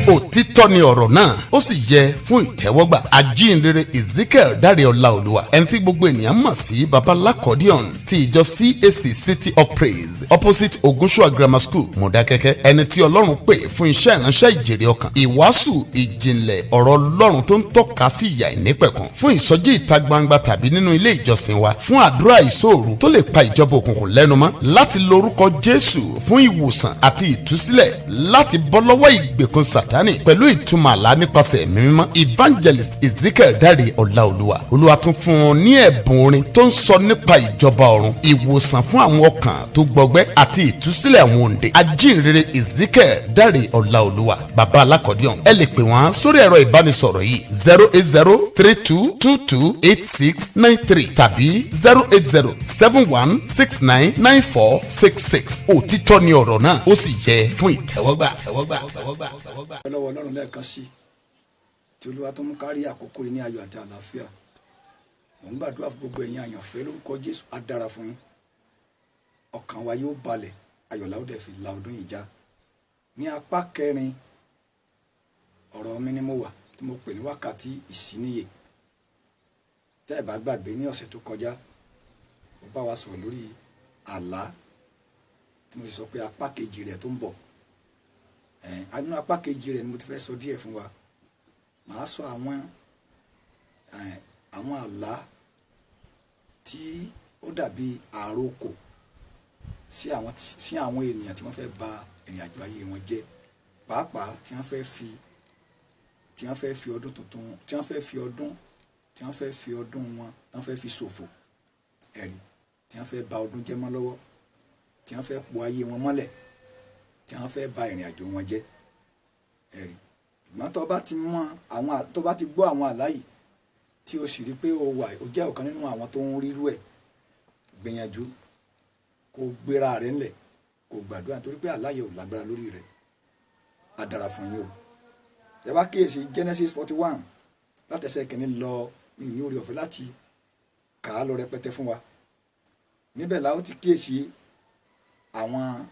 Òtítọ́ ni ọ̀rọ̀ náà, ó sì yẹ fún ìtẹ́wọ́gbà. Ajínrere Ezekiel Dáre Ọláolúwa, ẹni tí gbogbo ènìyàn mọ̀ sí Baba Lakodion ti ìjọ CAC City of Praise, opposite Ogunsua Grammar School, Mọ̀dákẹ́kẹ́, ẹni tí Ọlọ́run pè fún iṣẹ́ ìránṣẹ́ ìjèrè ọkàn, ìwàásù ìjìnlẹ̀ ọ̀rọ̀ Ọlọ́run tó ń tọ́ka sí ìyà ìnípẹ̀kun, fún ìsọjí ìta gbangba tàbí nínú ilé ìjọsìn wa, fún àdúrà ìṣòro tó lè pa ìjọba òkùnkùn lẹ́nu mọ́, láti lórúkọ Jésù fún ìwòsàn àti ìtúsílẹ̀, láti bọ́ lọ́wọ́ ìgbèkùn Sátánì pẹ̀lú ìtumọ̀ àlá nípasẹ̀ Ẹ̀mí Mímọ́. Evangelist Ezekiel Dáre Ọláolúwa, Olúwa tún fún un ní ẹ̀bùn orin tó ń sọ nípa ìjọba ọ̀run, ìwòsàn fún àwọn ọkàn tó gbọgbẹ́ àti ìtúsílẹ̀ àwọn òǹdè. Ajínrere Ezekiel Dáre Ọláolúwa, Bàbá Alákọ̀díọ̀n, ẹ lè pè wọ́n sórí ẹ̀rọ ìbánisọ̀rọ̀ yìí: 08032228693 tàbí 08071699466. Òtítọ́ ni ọ̀rọ̀ náà, ó sì jẹ́ fún ìtẹ́wọ́gbà. Lọ́wọ́ Ọlọ́run lẹ́ẹ̀kan sí tí Olúwa tó mú kárí àkókò yìí ní ayọ̀ àti àlàáfíà. Mò ń gbàdúrà fún gbogbo ẹ̀yin àyànfẹ́ lórúkọ Jésù, á dára fún yín. Ọkàn wa yóò balẹ̀, ayọ̀ la ó dẹ̀ fi la ọdún yìí já. Ní apá kẹrin ọ̀rọ̀ mi ni mo wà, tí mo pè ní wákàtí ìṣíníyè. Tẹ́ ẹ̀ bá gbàgbé, ní ọ̀sẹ̀ tó kọjá, mo bá wa sọ̀rọ̀ lórí àlá, tí mo sì sọ pé apá kejì rẹ̀ tó ń bọ̀. Nínú apá kejì rẹ̀ ni mo ti fẹ́ sọ díẹ̀ fún wa. Màá sọ àwọn àlá tí ó dàbí àrokò sí àwọn ènìyàn tí wọ́n fẹ́ bà ìrìn àjò ayé wọn jẹ́, pàápàá tí wọ́n fẹ́ fi ọdún tuntun, tí wọ́n fẹ́ fi ọdún wọn, tí wọ́n fẹ́ fi ṣòfò ẹ̀rí, tí wọ́n fẹ́ bà ọdún jẹ́ mọ́ lọ́wọ́, tí wọ́n fẹ́ po ayé wọn mọ́lẹ̀, tí wọ́n fẹ́ bà ìrìn àjò wọn jẹ́ ẹ̀rí. Ṣùgbọ́n tó bá ti mọ àwọn, tó bá ti gbọ́ àwọn àlá yìí, tí o sì rí pé o wà, o jẹ́ ọ̀kan nínú àwọn tó ń rírú ẹ̀, gbìyànjú kó gbéra rẹ̀ ńlẹ̀, kó gbàdúrà, nítorí pé àlá yẹn ò lágbára lórí rẹ̀. Á dára fún yín o. Ẹ bá kíyèsí Genesis 41 látẹsẹ̀ kìíní lọ ní orí ọ̀fẹ́ láti kà á lọ rẹpẹtẹ fún wa. Níbẹ̀ la ó ti kíyèsí àwọn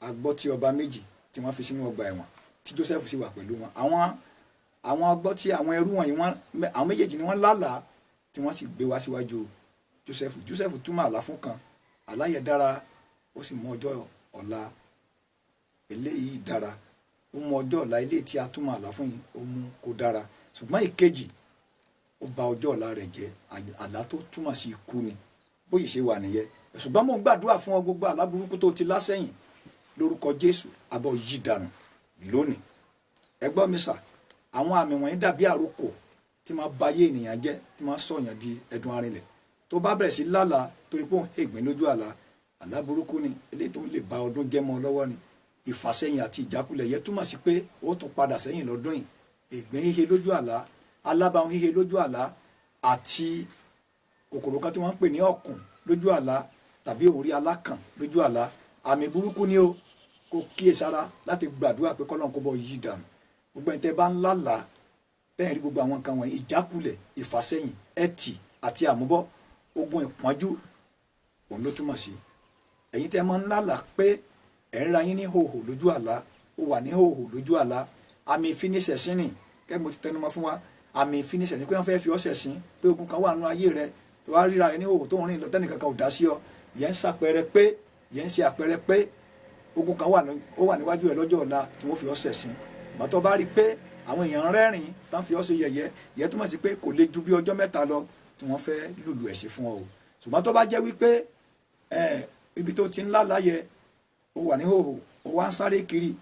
agbọ́tí ọba méjì tí wọ́n fi sínú ọgbà ẹ̀wọ̀n, tí Joseph sì wà pẹ̀lú wọn. Àwọn agbọ́tí, àwọn ẹrú wọ̀nyí, wọ́n, àwọn méjèèjì ni wọ́n lálàá tí wọ́n sì gbé wá síwájú Joseph. Joseph túmọ̀ àlá fún kan, àlá yẹn dára, ó sì mú ọjọ́ ọ̀la eléyìí dára. Ó mú ọjọ́ ọ̀la eléyìí tí a túmọ̀ àlá fún yìí, ó mú kó dára. Ṣùgbọ́n ìkejì, ó bà ọjọ́ ọ̀la rẹ̀ jẹ́. Àlá tó túmọ̀ sí ikú ni. Bóyì ṣe wà nìyẹn. Ṣùgbọ́n mo ń gbàdúrà fún ọ, gbogbo àlá burúkú tó ti lá sẹ́yìn, lórúkọ Jésù, abọ́ yí dànù lónìí. Ẹ gbọ́ mi sà, àwọn àmì wọ̀nyí dàbí àrokò tí máa ba ayé ènìyàn jẹ́, tí máa sọ̀yàn di ẹdun arinlẹ̀. Tó bá bẹ̀rẹ̀ sí lálàá torí pé òun ègbín lójú àlá, àlá burúkú ni eléyìí tó lè ba ọdún jẹ́ mọ́ ọ lọ́wọ́ ni. Ìfàsẹ́yìn àti ìjákulẹ̀ yẹ túmọ̀ sí pé ó tún padà sẹ́yìn lọ́dún yìí. Ègbín híhe lójú àlá, alábàáhùn híhe lójú àlá, àti kòkòrò kan tí wọ́n ń pè ní ọ̀kùn lójú àlá, tàbí òrí alákàn lójú àlá, àmì burúkú ni ó. Kó kíyèsára láti gbàdúrà pé kọ́lọ́n kó bọ́ yí dànù. Gbogbo ẹni tẹ́ bá ń lálàá tẹ́yìn rí gbogbo àwọn nǹkan wọ̀nyí, ìjákulẹ̀, ìfàsẹ́yìn, ẹ̀tì àti àmúbọ́, ogun ìpọ́njú, òun ló túmọ̀ sí. Ẹ̀yin tẹ́ máa ń lálàá pé ẹ̀ ń ra yín ní hòhò lójú àlá, ó wà ní hòhò lójú àlá, àmì ìfinisẹ̀sín ni. Kẹ́ mo ti tẹnumọ́ fún wa, àmì ìfinisẹ̀sín pé wọ́n fẹ́ fi ọ́ ṣẹ̀sín, pé ogun kan wà nínú ayé rẹ, tó wá ríra rẹ ní hòhò tó ń rìn lọ, tẹ́nìkan kan ò dá sí ọ, yẹn ń ṣàpẹẹrẹ pé, yẹn ń ṣe àpẹẹrẹ pé ogun kan wà, ó wà níwájú ẹ lọ́jọ́ ọ̀la tí wọ́n fi ọ́ ṣẹ̀sín. Gbàtọ́ bá rí i pé àwọn èèyàn rẹ́rìn tán fi ọ́ ṣe yẹ̀yẹ́, yẹ túmọ̀ sí pé kò lè ju bí ọjọ́ 3 lọ tí wọ́n fẹ́ lùlù ẹ̀sìn fún ọ o. Ṣùgbọ́n tó bá jẹ́ wípé ibi tó ti ń lálàyẹ, ó wà ní hòhò, ó wá ń sáré kiri,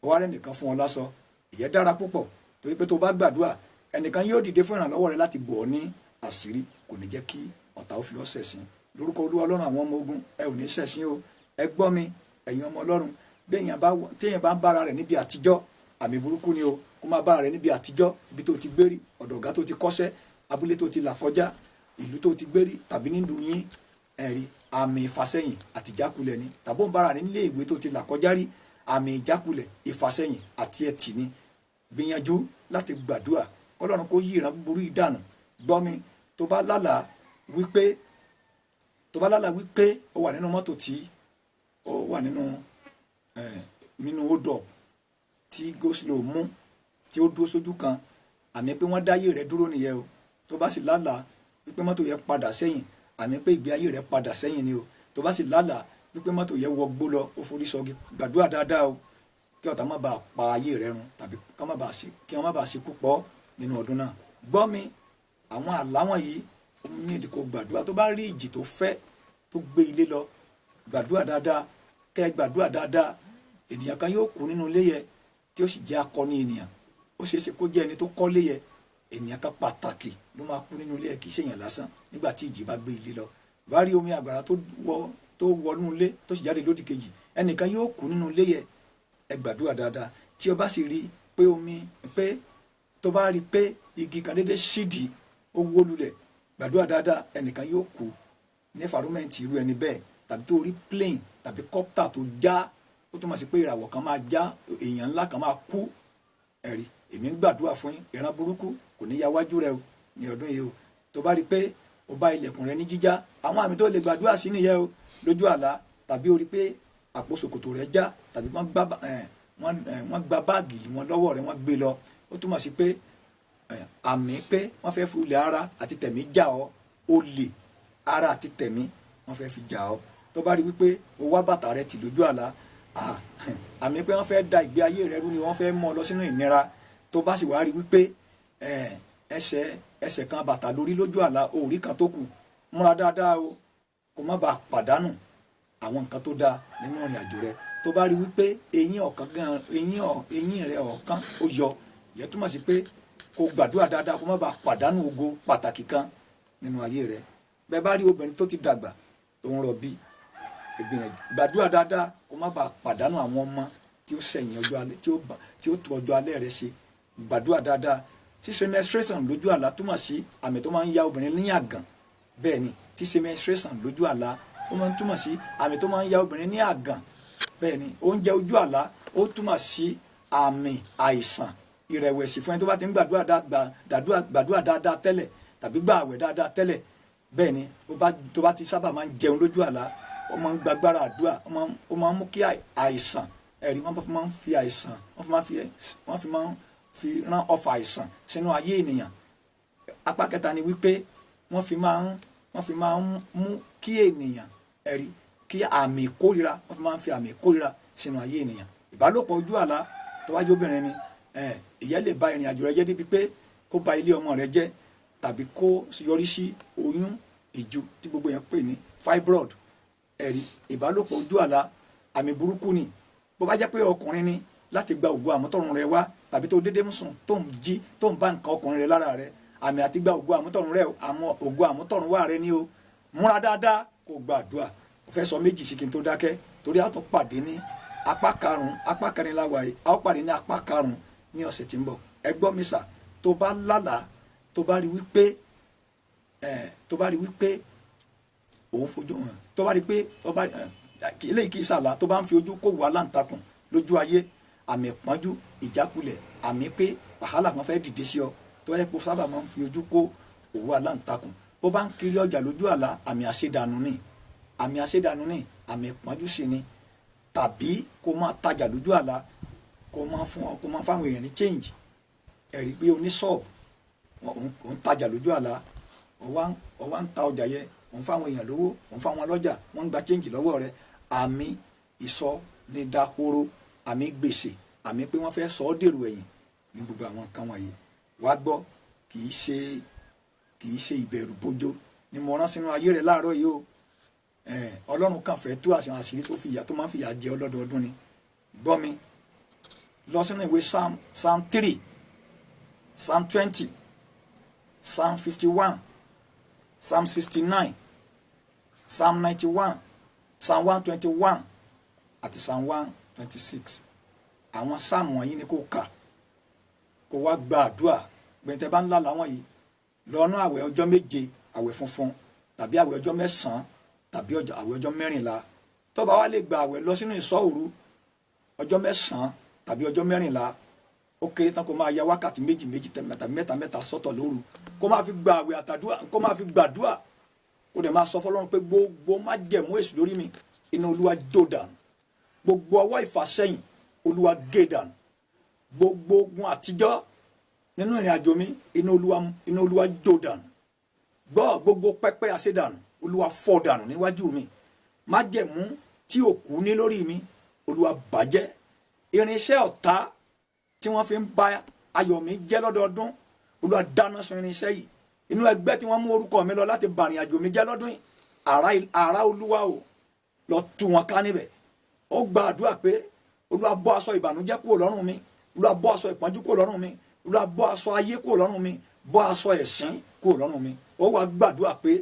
ó wá rẹ́nìkan fún ọ lásọ, ìyẹn dára púpọ̀, torí pé tó bá gbàdúrà, ẹnìkan yóò dìde fún ìrànlọ́wọ́ rẹ láti bọ̀ ọ́ ní àṣírí, kò ní jẹ́ kí ọ̀tá ó fi ọ́ ṣẹ̀sín. Lórúkọ Olúwa Ọlọ́run àwọn ọmọ ogun, ẹ ò ní ṣẹ̀sín o. Ẹ gbọ́ mi, ẹ̀yin ọmọ Ọlọ́run, béèyàn bá téèyàn bá ń bára rẹ̀ níbi àtijọ́, àmì burúkú ni o. Kó máa bára rẹ̀ níbi àtijọ́, ibi tó ti gbérí, ọ̀dọ̀ ọ̀gá tó ti kọ́ṣẹ́, abúlé tó ti là kọjá, ìlú tó ti gbérí tàbí nílùú yín, ẹ̀rí àmì ìfàsẹ́yìn àti ìjákulẹ̀ ni. Tàbí ó ń bára rẹ̀ nílé ìwé tó ti là kọjá rí, àmì ìjákulẹ̀, ìfàsẹ́yìn àti ẹ̀tì ni. Gbìyànjú láti gbàdúrà kọ́lọ́run kó yí ìran búburú yìí dànù. Gbọ́ mi, tó bá lálàá wípé ó wà nínú mọ́tò tí ó wà nínú hold up tí tí go slow mú tí ó dúró sójú kan, àmì pé wọ́n dáyé rẹ dúró nìyẹn o. Tó bá sì lálàá wípé mọ́tò yẹn padà sẹ́yìn, àmì pé ìgbé ayé rẹ padà sẹ́yìn ni o. Tó bá sì lálàá wípé mọ́tò yẹn wọgbó lọ, ó forí sọgi, gbàdúrà dáadáa o, kí ọ̀tá má bàa pa ayé rẹ run tàbí kí wọ́n má bàa ṣekú pọ̀ nínú ọdún náà. Gbọ́ mi, àwọn àlá wọ̀nyí ó ní ìdí kó gbàdúrà. Tó bá rí ìjì tó fẹ́ tó gbé ilé lọ, gbàdúrà dáadáa, kẹ́ ẹ gbàdúrà dáadáa. Ènìyàn kan yóò kú nínú ilé yẹn tí ó sì jẹ́ akọni ènìyàn. Ó ṣeé ṣe kó jẹ́ ẹni tó kọ́lé yẹn. Ènìyàn kan pàtàkì ló máa kú nínú ilé yẹn, kì í ṣèyàn lásán, nígbà tí ìjì bá gbé ilé lọ. Bá rí omi àgbàrá tó wọnú ilé tó sì jáde lódì kejì, ẹnìkan yóò kú nínú ilé yẹn. Ẹ gbàdúrà dáadáa. Tí o bá sì rí pé omi pé tó bá rí pé igi kan dédé sídìí, ó wó lulẹ̀, gbàdúrà dáadáa, ẹnìkan yóò kú ní environment irú ẹni bẹ́ẹ̀. Tàbí tó rí plane tàbí copter tó já, ó túmọ̀ sí pé ìràwọ̀ kan máa já, èèyàn ńlá kan máa kú. Ẹ̀rí, èmi ń gbàdúrà fún yín, ìran burúkú kò ní ya wájú rẹ o ní ọdún yìí o. Tó bá rí i pé o bá ilẹ̀kùn rẹ ní jíjá, àwọn àmì tó lè gbàdúrà sí nìyẹn o lójú àlá. Tàbí o rí i pé àpò ṣòkòtò rẹ já, tàbí wọ́n gba báàgì wọn lọ́wọ́ rẹ, wọ́n gbé lọ, ó túmọ̀ sí pé àmì pé wọ́n fẹ́ fi ilẹ̀ ara àti tẹ̀mí jà ọ́, olè ara àti tẹ̀mí wọ́n fẹ́ fi jà ọ́. Tó bá rí wípé o wá bàtà rẹ tì lójú àlá, àmì pé wọ́n fẹ́ da ìgbé ayé rẹ rú ni, wọ́n fẹ́ mú ọ lọ sínú ìnira. Tó bá sì wá rí wípé ẹsẹ̀ kan bàtà lórí lójú àlá, òórí kan tó kù, múra dáadáa o, kó má bàa pàdánù àwọn nǹkan tó dáa nínú ìrìn àjò rẹ. Tó bá rí wípé eyín ọ̀kan gan eyín rẹ ọ̀kan ó yọ, ìyẹn túmọ̀ sí pé kó gbàdúrà dáadáa, kó má bàa pàdánù ògo pàtàkì kan nínú ayé rẹ. Bẹ́ẹ̀ bá rí obìnrin tó ti dàgbà tó ń rọbí, ìgbìyànjú gbàdúrà dáadáa, kó má bàa pàdánù àwọn ọmọ tí ó sẹ̀yìn ọjọ́ alẹ́, tí ó tó ọjọ́ alẹ́ rẹ ṣe. Gbàdúrà dáadáa. Ṣíṣe menstruation lójú àlá túmọ̀ sí àmì tó máa ń ya obìnrin ní àgàn. Bẹ́ẹ̀ ni, ṣíṣe menstruation lójú àlá, ó máa ń túmọ̀ sí àmì tó máa ń ya obìnrin ní àgàn. Bẹ́ẹ̀ ni, oúnjẹ ojú àlá, ó túmọ̀ sí àmì àìsàn, ìrẹ̀wẹ̀sì fún ẹni tó bá ti ń gbàdúrà dáadáa tẹ́lẹ̀ tàbí gbà àwẹ̀ dáadáa tẹ́lẹ̀. Bẹ́ẹ̀ ni, tó bá ti sábà máa ń jẹun lójú àlá, ó máa ń gbàgbára àdúrà, ó máa ń mú kí àìsàn, ẹ̀rí, wọ́n fi máa ń fi àìsàn, wọ́n fi máa ń fi rán ọfà àìsàn sínú ayé ènìyàn. Apá kẹta ni wípé wọ́n fi máa ń mú kí ènìyàn, ẹ̀rí, kí àmì ìkórira, wọ́n fi máa ń fi àmì ìkórira sínú ayé ènìyàn. Ìbálòpọ̀ ojú àlá, tó wájú obìnrin ni, ìyẹn lè ba ìrìn àjò rẹ jẹ́ débi pé kó ba ilé ọmọ rẹ jẹ́ tàbí kó yọrí sí oyún ìju tí gbogbo yẹn pè ní fibroid. Ẹ̀rí, ìbálòpọ̀ ojú àlá, àmì burúkú ni. Bó bá jẹ́ pé ọkùnrin ni, láti gba ògo àmútọ̀run rẹ wá, tàbí tó dédé ń sùn, tó ń jí, tó ń bá nǹkan ọkùnrin rẹ lára rẹ, àmì àti gba ògo àmútọ̀run rẹ, àmọ́ ògo àmútọ̀run wá rẹ ní o. Múra dáadáa, kó gbàdúrà. Mo fẹ́ sọ méjì sí kí n tó dákẹ́, torí a tún pàdé ní apá karùn-ún. Apá kẹrin la wà yìí, a ó pàdé ní apá karùn-ún ní ọ̀sẹ̀ tí ń bọ̀. Ẹ gbọ́ mi sà, tó bá lálàá, tó bá rí wípé òun fojú hàn, tó bá rí pé tó bá eléyìí kì í sàlá, tó bá ń fi ojú kó wà láǹtakùn lójú ayé, àmì ìpọ́njú, ìjákulẹ̀, àmì pé wàhálà kan fẹ́ dìde sí ọ. Tó bá yẹ kó sábà máa ń fi ojú kó òwú aláǹtakùn, bó bá ń kiri ọjà lójú àlá, àmì àṣedànù ni, àmì àṣedànù ni, àmì ìpọ́njú sí ni. Tàbí kó máa tajà lójú àlá, kó máa fáwọn èèyàn ní change, ẹ̀rí pé oníṣọ́ọ̀bù, òun tajà lójú àlá, ó wá ń ta ọjà yẹ, òun fáwọn èèyàn lówó, òun fáwọn ọlọ́jà, wọ́n ń gba change lọ́wọ́ rẹ̀, àmì ìsọnídàhóró, àmì gbèsè, àmì pé wọ́n fẹ́ sọ ọ́ dèrò ẹ̀yìn ní gbogbo àwọn nǹkan wọ̀nyí. Wá gbọ́, kì í ṣe ìbẹ̀rù bójó ni mo rán sínú ayé rẹ̀ láàárọ̀ yìí o. Ọlọ́run kàn fẹ́ tú àṣírí tó fi ìyà tó máa ń fìyà jẹ ọlọ́dọọdún ni. Gbọ́ mi, lọ sínú ìwé Psalm, Psalm 3, Psalm 20, Psalm 51, Psalm 69, Psalm 91, Psalm 121 àti Psalm 126. Àwọn sáàmù wọ̀nyí ni kò kà, kó wá gba àdúrà. Gbẹ̀ntẹ́ bá ń lá làwọn yìí lọ́nà àwẹ̀ ọjọ́ 7, àwẹ̀ funfun, tàbí àwẹ̀ ọjọ́ 9, tàbí àwẹ̀ ọjọ́ 14. Tó bá wá lè gba àwẹ̀, lọ sínú ìṣọ́ òru ọjọ́ 9 tàbí ọjọ́ 14. Ó kéré tán, kó máa ya wákàtí méjì méjì tàbí mẹ́ta mẹ́ta sọ́tọ̀ lóru, kó máa fi gba àwẹ̀ àtàdúrà, kó máa fi gbàdúrà. Ó dẹ̀ máa sọ fọlọ́run pé gbogbo májẹ̀mú èṣù lórí mi, iná Olúwa jó dànù. Gbogbo ọwọ́ ìfàsẹ́yìn, Olúwa gé dànù. Gbogbo ogun àtijọ́ nínú ìrìn àjò mi, iná Olúwa, iná Olúwa jó dànù. Gbọ́, gbogbo pẹpẹ àṣedànù, Olúwa fọ́ dànù níwájú mi. Májẹ̀mú tí òkú ní lórí mi, Olúwa bàjẹ́. Irinṣẹ́ ọ̀tá tí wọ́n fi ń ba ayọ̀ mi jẹ́ lọ́dọọdún, Olúwa dáná sun irinṣẹ́ yìí. Inú ẹgbẹ́ tí wọ́n mú orúkọ mi lọ láti bàrìn àjò mi jẹ́ lọ́dún yìí, àrá Olúwa o, lọ tú wọn ká níbẹ̀. Ó gba àdúrà pé Olúwa bọ́ aṣọ ìbànújẹ́ kúrò lọ́rùn mi, Olúwa bọ́ aṣọ ìpọ́njú kúrò lọ́rùn mi, Olúwa bọ́ aṣọ ayé kúrò lọ́rùn mi, bọ́ aṣọ ẹ̀sín kúrò lọ́rùn mi. Ó wá gbàdúrà pé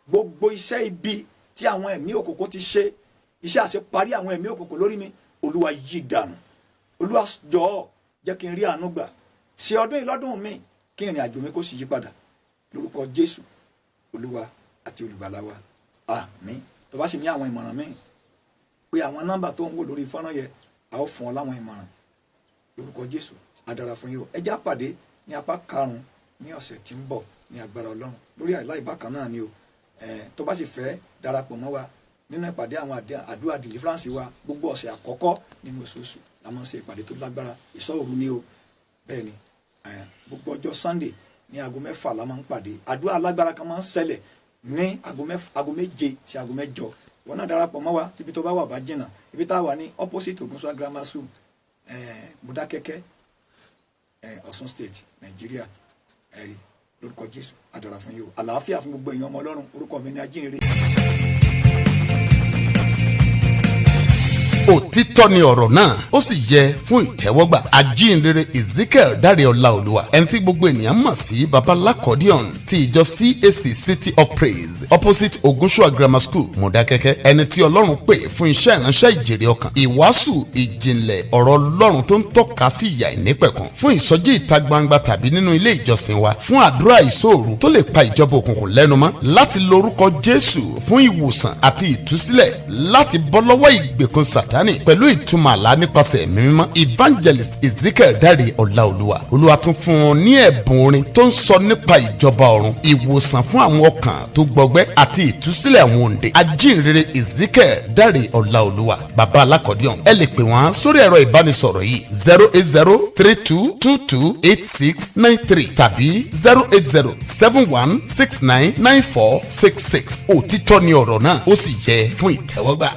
gbogbo iṣẹ́ ibi tí àwọn ẹ̀mí òkùnkùn ti ṣe, iṣẹ́ àṣeparí àwọn ẹ̀mí òkùnkùn lórí mi, Olúwa yí dànù. Olúwa jọ̀ọ́, jẹ́ kí n rí àánú gbà. Ṣe ọdún yìí lọ́dún mi, kí ìrìn àjò mi kó sì yí padà, lórúkọ Jésù Olúwa àti Olùgbàlà wa, àmín. Tó bá sì ní àwọn ìmọ̀ràn míì, pé àwọn nọ́mbà tó ń wò lórí fọ́nrán yẹn, a ó fún ọ láwọn ìmọ̀ràn lórúkọ Jésù. Á dára fún yín o. Ẹ jẹ́ á pàdé ní apá karùn-ún ní ọ̀sẹ̀ tí ń bọ̀ ní agbára Ọlọ́run, lórí àìláì bákan náà ni o. Tó bá sì fẹ́ darapọ̀ mọ́ wa nínú ìpàdé àwọn àdúrà deliverance wa, gbogbo ọ̀sẹ̀ àkọ́kọ́ nínú oṣooṣù la máa ń ṣe ìpàdé tó lágbára. Ìṣọ́ òru ni o. Bẹ́ẹ̀ ni, gbogbo ọjọ́ Sunday ní aago 6 la máa ń pàdé. Àdúrà alágbára kan máa ń ṣẹlẹ̀ ní aago 7 sí aago 8. Wọn náà darapọ̀ mọ́ wa tíbi tó bá wà bá jìnnà. Ibi tá a wà ní opposite Ògúnṣúà Grammar School, Mọdákẹ́kẹ́, Ọ̀ṣun State, Nàìjíríà. Ẹ̀rí lórúkọ Jésù, á dára fún yín o. Àlàáfíà fún gbogbo èèyàn ọmọ Ọlọ́run. Orúkọ mi ní Ajínrere. Òtítọ́ ni ọ̀rọ̀ náà, ó sì yẹ fún ìtẹ́wọ́gbà. Ajínrere Ezekiel Dáre Ọláolúwa, ẹni tí gbogbo ènìyàn mọ̀ sí Baba Lakodion ti ìjọ CAC City of Praise, opposite Ogunsua Grammar School, Mọ̀dákẹ́kẹ́, ẹni tí Ọlọ́run pè fún iṣẹ́ ìránṣẹ́ ìjèrè ọkàn, ìwàásù ìjìnlẹ̀ ọ̀rọ̀ Ọlọ́run tó ń tọ́ka sí ìyà ìnípẹ̀kun, fún ìsọjí ìta gbangba tàbí nínú ilé ìjọsìn wa, fún àdúrà ìṣòro tó lè pa ìjọba òkùnkùn lẹ́nu mọ́, láti lórúkọ Jésù fún ìwòsàn àti ìtúsílẹ̀, láti bọ́ lọ́wọ́ ìgbèkùn Sátánì pẹ̀lú ìtumọ̀ àlá nípasẹ̀ Ẹ̀mí Mímọ́. Evangelist Ezekiel Dáre Ọláolúwa, Olúwa tún fún un ní ẹ̀bùn orin tó ń sọ nípa ìjọba ọ̀run, ìwòsàn fún àwọn ọkàn tó gbọgbẹ́ àti ìtúsílẹ̀ àwọn òǹdè. Ajínrere Ezekiel Dáre Ọláolúwa, Bàbá Alákọ̀díọ̀n, ẹ lè pè wọ́n sórí ẹ̀rọ ìbánisọ̀rọ̀ yìí: 08032228693 tàbí 08071699466. Òtítọ́ ni ọ̀rọ̀ náà, ó sì jẹ́ fún ìtẹ́wọ́gbà.